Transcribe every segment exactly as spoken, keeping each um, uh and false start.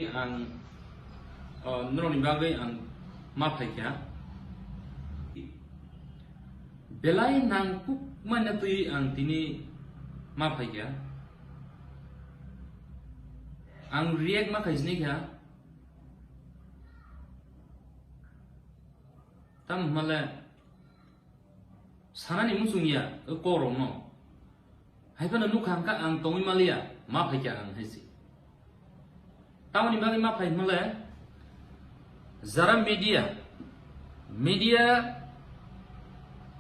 Ang, o, norokni bagwi ang ma phaikha. Belai nangkukmani twi ang tini ma phaikha. Ang react ma khaisini kha. Tamo hwnmale sanani muchung ya, o kokrokno. Hai phano nukha hwnkha ang tongwi maliya, ma phaikha ang hai se. Tamoni bagwi ma phai hwnmale, jara media, media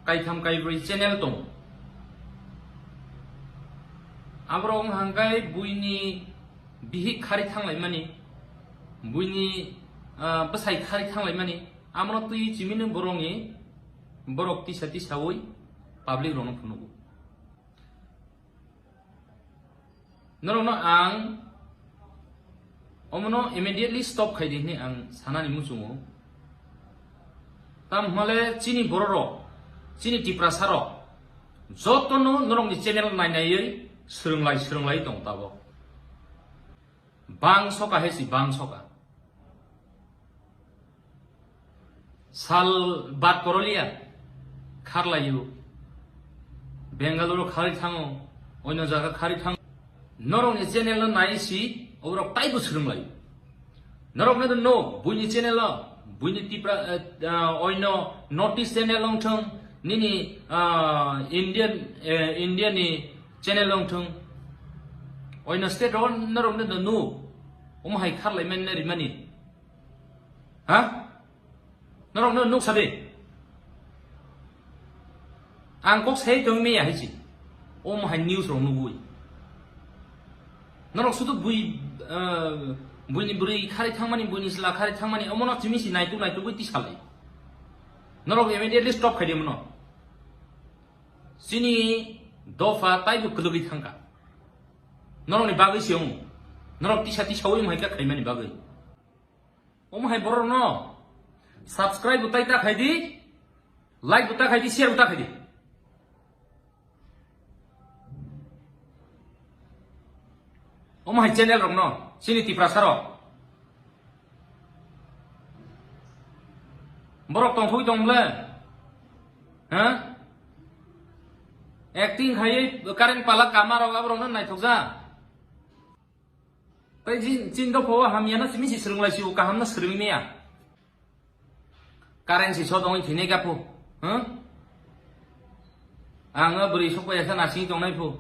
kaitham kaibrwi channel tong. Aborok wng hangkai buini bihik khari thanglaimani, buini, ah, bwsai khari thanglaimani, amono twi chimino borokni, borok tisa tisawi public rokno phunugo. Norokno ang omono immediately stop khai di hwnwi ang sanani muchungo. Tam hwnmale chini bororok, chini Tiprasarok jotono norokni channel nainaiwi swrwnglai swrwnglai tong tabok. Bang soka hai si bang soka. Sal bad koroliya, kharlaio. Bengaluru khari thango, oino jaga khari thango. Norokni channel no nai si, oborok taibo swrwnglaio. Norokno do no, buini channel o, buini Tipra, eh, ah, oino North East channel wngthung, nini, ah, Indian, eh, India ni channel wngthung, oino state o norokno do no, omo hai kharlaimani rimani. Ha? Norok no nuksa de. Ang kok sai tong meya hai si. Omo hai news rok nugui. Norok sudu bui, eh, buini bwrwi khari thangmani, buini chwla khari thangmani, omo no chimi si naituk naituk ui tisalai. Norok immediately stop khai di mono. Chini dopha taibo kwlwgwi thangkha. Norokni bagwi se omo. Norok tisa tisa ui omo hai kha khaimani bagwi. Omo hai borok no subscribe bo tai ta khai di, like bo ta khai di, share bo ta khai di. Omo hai channel rok no chini Tiprasa rok. Borok tongthogwi tong ble. Ha? Acting khai current pala kama rok aborok no naithok ja. Tai jin, chin dopha o hamya no simi si swrwng lai si o, kaham no swrwng maya. Current si so tongwi thini ka phu. Huh? Ang o bwrwi sok pai ya sa nasing tong nai phu.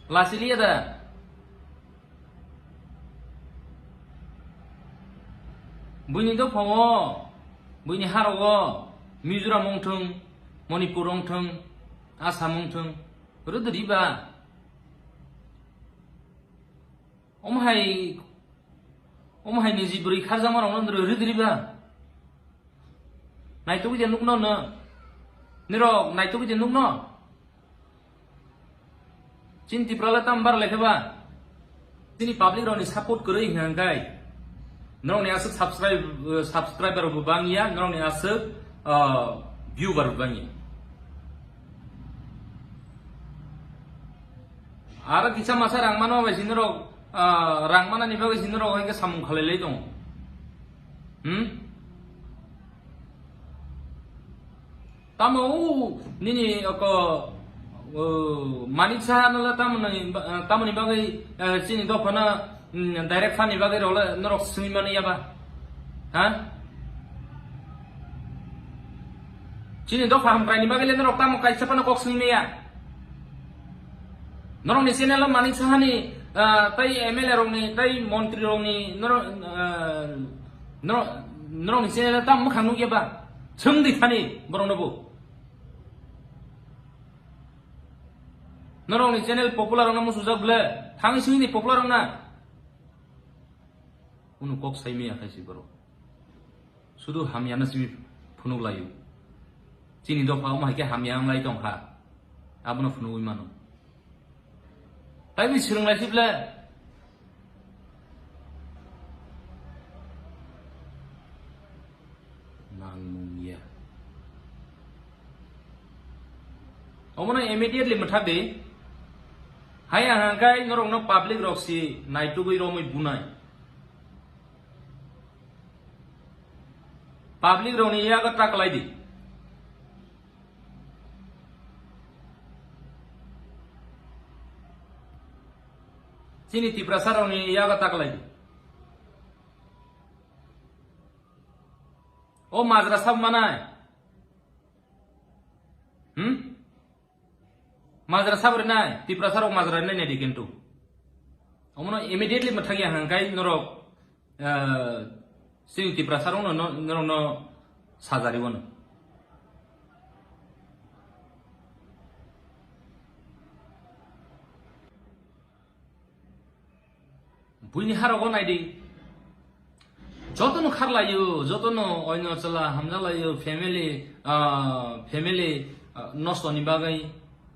Lasi liya da. Buini dopha o, buini haro o, Mizoram wng thung, Manipur wng thung, Assam wng thung, rwdwdi ba. Omo hai, omo hai niji bwrwi kharjakma rokno nrw rwdri ba? Naitugwi de nukno no. Nirok naitugwi de nukno. Chini Tripura le tam bar lekhe ba? Chini public rokni support kwrwi hwnka hwnkhe norokni aswk subscribe, subscriber bo bangya, norokni aswk, ah, viewer bo bangya. Aro kisa masa rang mano bai si norok, ah, rang manani bagwi si norok hwnkhe samung khalai lai tongo. Hmm? Tamo o nini oko, o, Manik Saha no le tamo ni ba-, tamo ni bagwi, eh, chini dopha no, mm, direct fan ni bagwi rok le norok swngwi mani ya ba? Ha? Chini dopha hamkrai ni bagwi le norok tamo kaisa phano kok swngwi maya? Norok ni channel o Manik Saha ni, ah, tai M L A rok ni, tai montri rok ni, norok, ah, norok, norok ni channel o tamo mwkhang nukya ba? Swng di thani borok no bo. Norok ni channel popular rok no muchujak ble, thangwi swngwi ni popular rok na. Unu kok sai maya khai si borok. Sudu hamya no simi phunuk laio. Chini dopha omo hai khe hamya wng lai tong kha. Abono phunugwi mano. Tai bini swrwng lai si ble. Nangmung ya. Omono immediately mwthak di. Hai ang hangkai norokno public rok si naitugwi romwi bunai. Public rokni yago ta kwlai di. Chini Tiprasa rokni yago ta kwlai di. O majra sab manai. Hmm? Majra sab rinai, Tiprasa rok majra rinai nai di kintu. Omono immediately mathagya hangkai norok, eh, sini Tiprasa rok no, no, norok no sajari wano. Buini harogo naidi. Jotono kharlaio, jotono oino chwla hamjalaio, family, ah, family, ah, nostoni bagwi,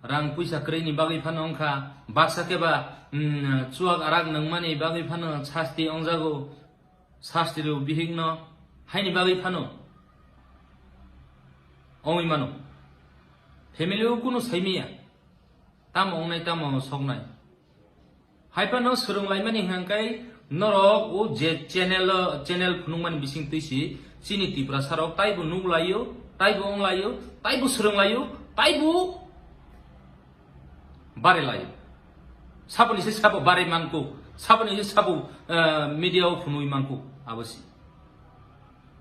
rang puisa kwrwini bagwi phano wngkha, baksa keba, mm, chuak arak nungmani bagwi phano sasti wngjago, sasti rw bihikno, haini bagwi phano wngwi mano. Family o kunu saimaya, tamo wngnai, tamo soknai. Hai phano swrwng laimani hwnkhe norok o je channel o, channel phunukmani bising twi si chini Tiprasa rok taibo nuk laio, taibo wng laio, taibo swrwng laio, taibo bare laio. Saboni se sabo bare manku, saboni se sabo, eh, media o phunui manku, abo si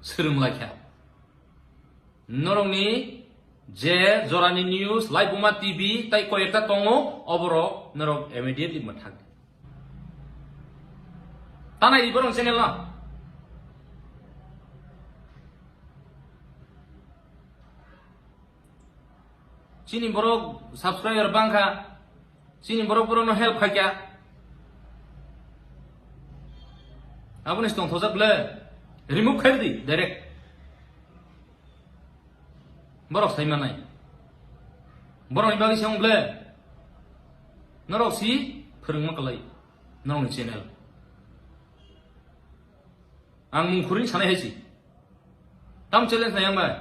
swrwng laikha. Norokni je jorani news, Laibuma T V, tai koyekta tongo, oborok norok immediately mwthak di. Tanai di borok channel no. Chini borok subscriber bangkha, chini borok borokno help khaikha. Aboni se tongthokjak ble, remove khai di direct. Borok sai manai. Borokni bagwi se wng ble. Norok si phwrwngma kwlai. Norokni channel. Ang mung khurwini sanai hai si. Tam challenge nai ang bai.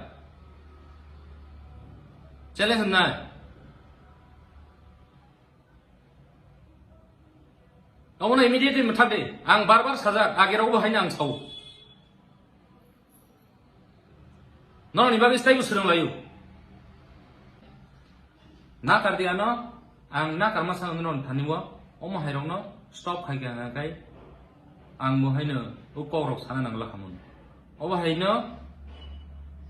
Challenge nai. Omono immediately mwthak de. Ang bar bar sajak, age rokbo haino ang sao. Norokni bagwi taibo swrwng laio. Nakar di ano, ang nakarma sano norokni thani o, omo hai rokno stop khai kha hwnka khe, ang bo haino o kok rok sana nang lakha mun. Obo haino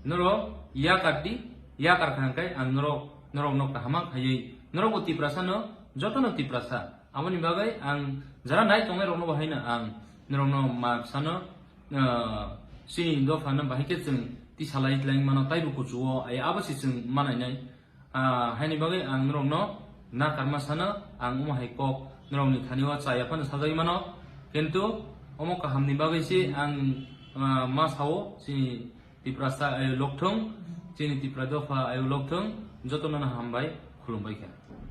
norok yakar di, yakar kha hwnka khe ang norok, norokno kaham khaiwi, norokbo Tiprasa no, jotono Tiprasa. Aboni bagwi ang jara nai tongnai rokno bo haino ang norokno ma sano, ah, chini dopha no bahai khe chwng tisa lai tlai mano, taibo kuchugo, ai abo se chwng manai nai. Ah, haini bagwi ang norokno nakarma sano, ang omo hai kok norokni thani o chaya phano sajagwi mano, kintu omo kahamni bagwi se ang, ah, ma sao chini Tiprasa ayo lokthung, chini Tipra dopha ayo lokthung, jotono no hambai, khulumbai kha.